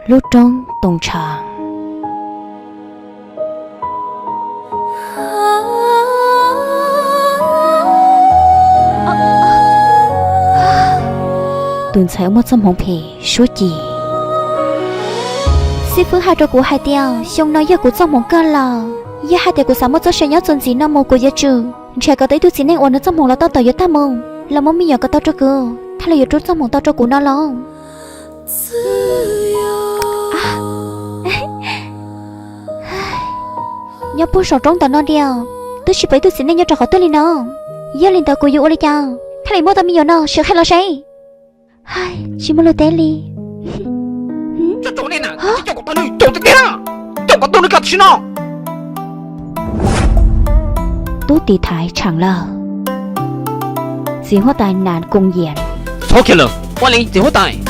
Lub roob Tooj Tshav. Tus ntxhais uas muaj txoj hmoov phem Suab Ci. Xib fwb hais rau kuv hais tias xyoo no yog kuv txoj hmoov kawg lawm. Yog hais tias kuv xav muaj txoj sia nyob txuas ntxiv no mus kuv yuav tsum nrhiav kom tau ib tug txiv neej uas nws txoj hmoov los tau tom yuav tag mus, los muab me nyuam kom tau rau kuv, thiaj li yuav rub txoj hmoov tau rau kuv no los. Nyob puag saum roob ntawm no tiag, twb tsis pom ib tug txiv neej nyob rau qhov twg li no. Yog li ntawd kuv yuav ua li cas thiaj li muaj tau me nyuam no, sim qhia los seb. Tsis muaj lus teb li. Tub tiv thaiv tshaam lawm. Txiv huab tais Nas Koos Yias. Txhob khiav lawm, Vaj Leej txiv huab tais.